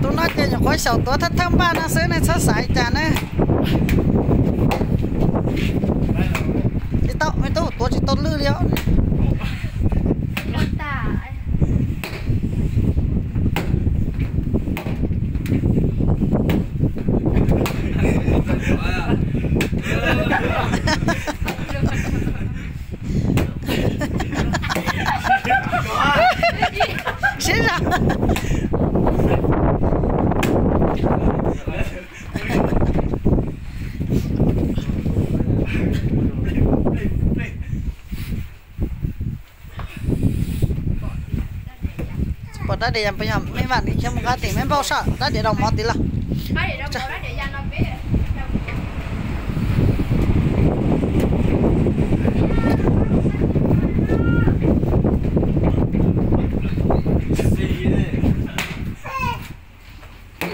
Tus no ces nyuam qhuav xyaum tuav thawj thawj npaj no xwb ne, txhob xav cas ne. Tsis tau, me tub, tuav tsis tau lwj li os. Siab zog. Pom rab diav yas puas yog? Mej vam li khiav mus nqa tim mej npauj saib rab diav daus mov tid los.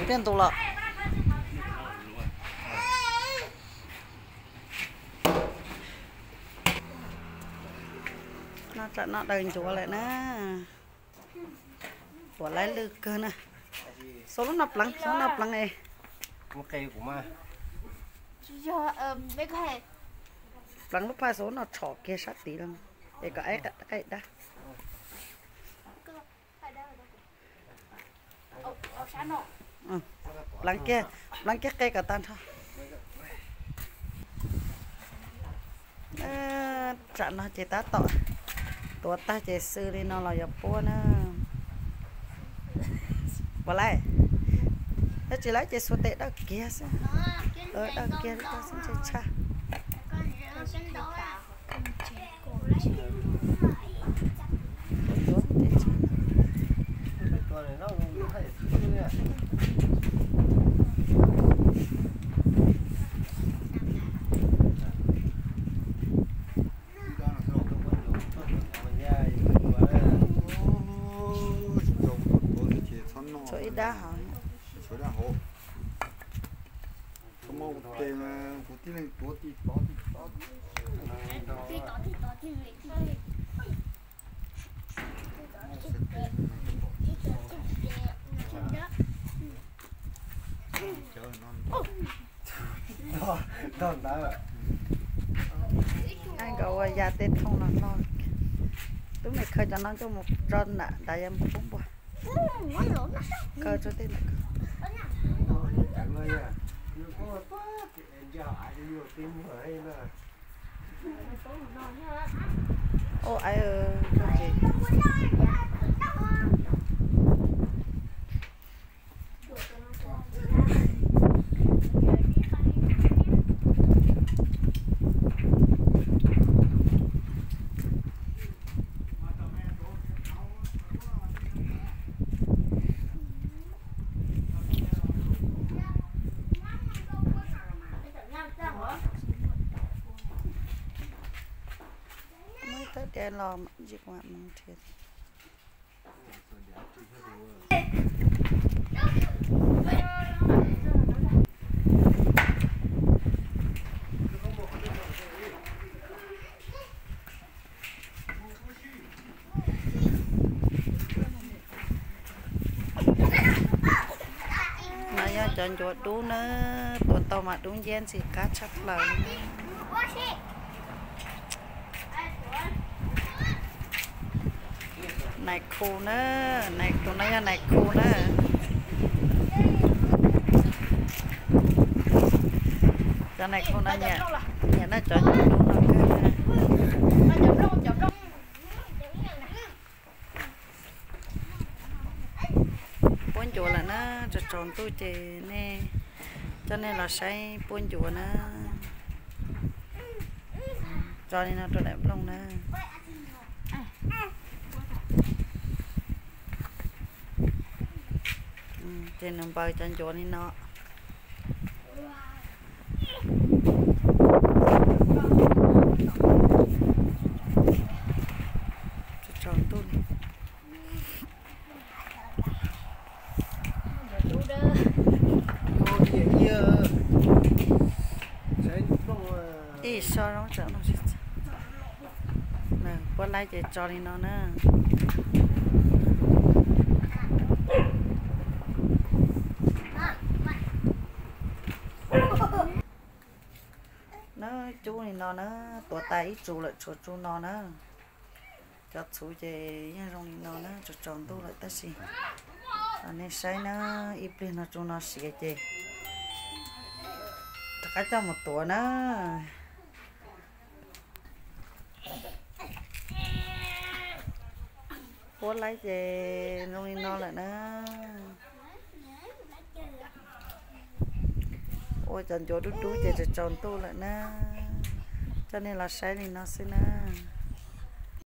Pliag ntus los. No tsam no daws ncuav lawm na. Puav laib lwj kawg na. Xua lub no pleev, xua lub no pleev es. Pleev lub phaj xua lub no tshom kiag sab tid los es kom aib qaim dab. Pleev kiag, pleev kiag qe kom tag nrho. Tsam no ces tab tom tuav tag ces xwb li no los yuav puab na. Puav laib, yog tsis laib ces xuas tes dawj kiag xwb. Dawj kiag li ko xwb ntshe tshaj. Tshuav ib dab hauv. Kuv tij leej tuav tij tod tij tod. Nkaus ua ya tej thooj no no. Tub me khaws cov no coj mus tso nram nrad yuav mus pub npua. Khaws tso tej ntawd. Ua, muaj ib thawj diav los ntsis kuv mam mus nrhiav. No yog cov ncuav dub na, tuav tau mas dub nciab ntxim qab tshaj plaws. Nais khu na, tus no yog nais khu na. Cov nais khu no nyiam na, cov ncuav dub no kawg. Puab ncuav lawm na, tsaus tsaus ntuj ces nej, coj nej los saib puab ncuav na. Tso li no rau daim nplooj na. Ces nws npaws cov ncuav li no. Tsaus ntuj li. Ib so zoo tsam no. Puab laib ces tso li no na. Na, cub li no na, tuav tas ib tsu lawm tshuav tsu no na. Cov txhuv ces yeej zoo li no na, tsaus tsaus ntuj lawm tab sis nej saib na, ib pliag no tsu no siav ces rov qab coj mus tuav na. Puab laib ces zoo li no lawm na. Ua cov ncuav dub dub ces tsaus tsaus ntuj lawm na. Coj nej los saib li no xwb na.